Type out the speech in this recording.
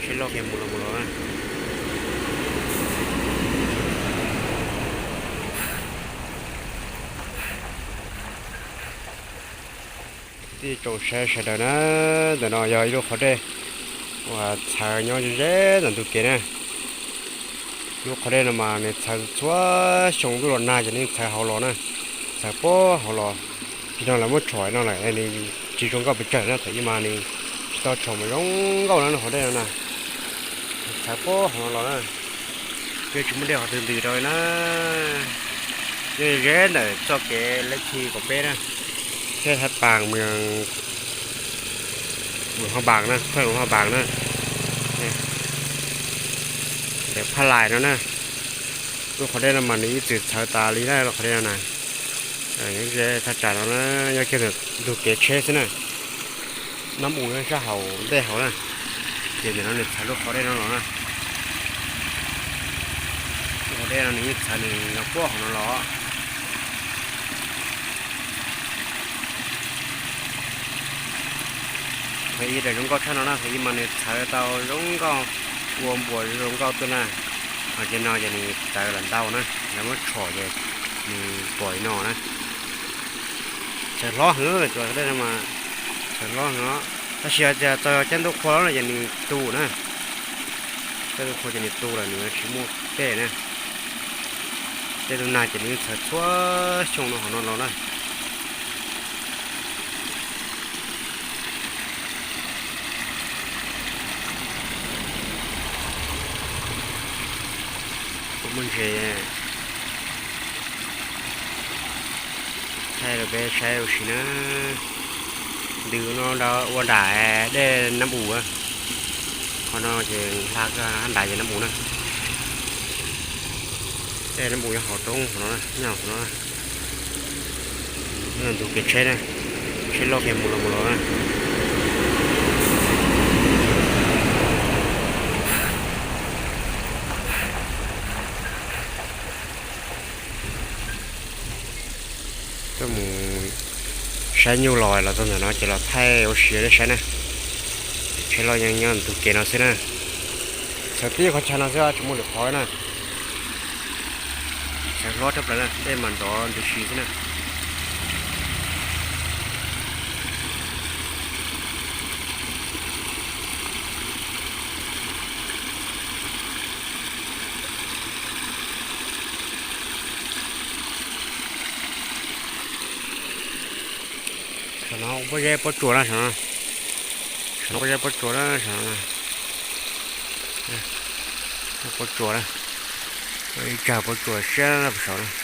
Sib loj kiag mus los mus los na. Kwv tij tsoom saib sawv daws na, ntawm no yog ib lub qhov dej uas txhawv nyob ze ze ntawm ntug kev na. Lub qhov dej no mas nws txhawv txhua xyoo, ntuj los nag ces nws txhawv hauv los na, txhawv puag hauv los. Nim no lawv muab tshom no lawm es nws tsis zoo nkauj pes tsawg na, thaum ub mas nws tsis tau tshom mas zoo nkauj na lub qhov dej no na. Txhawv puag hauv no los na, twb tsis muaj dej qhov twg ntws rau li na. Nyob ze ntawm txoj kev leb khi kaum peb na, thiab Thaj Paas mus, mus Haj Paas na, Phaj Lais Haj Paas na, ntawm Phaj Lais no na. Lub qhov dej no mas nws ib txwm txhawv tas li na, lub qhov dej no na. Nyob ze thaj tsam no na, nyob kiag ntug kev tsheb xwb na. Nab U nyob sab hauv ntej hauv na, ces ntawm no nws txhawv lub qhov dej no los na. Lub qhov dej no nws yeej txhawv nws los puag hauv no los. Qhov ib daim zoo nkauj tshaj no na, qhov ib mas nws txhawv tau zoo nkauj, ua npuas zoo nkauj tuaj na. Ho ces no ces nws txawv lawm ntau na, lawv muab tshom ces nws pom li no na. Txhawv hlob heev, txhawv hlob heev os. Tab sis tias txog caij ntuj qhua los no ces nws tu na. Caij ntuj qhua ces nws tu lawm, nws tsis muaj dej na. Tej tus nag ces nws yeej txhawv txhua xyoo no hauv no los na. Kuv muaj ntses thaij rau peb saib ua si na. Ntws no ua nram dej Nab U. Qhov no ces hla kawg, nram ces Nab U na. Dej Nab U nyob hauv roob hauv no, nyob hauv no. Ntug kev tsheb na, tsheb loj kiag mus los mus los na. Tuaj mus saib nyuj los, los txog ntawm no ces los thaij ua si rau nej saib na. Tsheb loj yeej nyob ntug kev no xwb na. Txhawv tib qhov chaw no xwb, tsis muaj lwm qhov na. Txhawv hlob tshaj plaws na, dej mas nrov ntws si xwb na. Saum no pob zeb pob tsuas na, saum no. Saum no pob zeb pob tsuas na, saum no. Pob tsuas na, ib tsag pob tsuas siab na, saum no.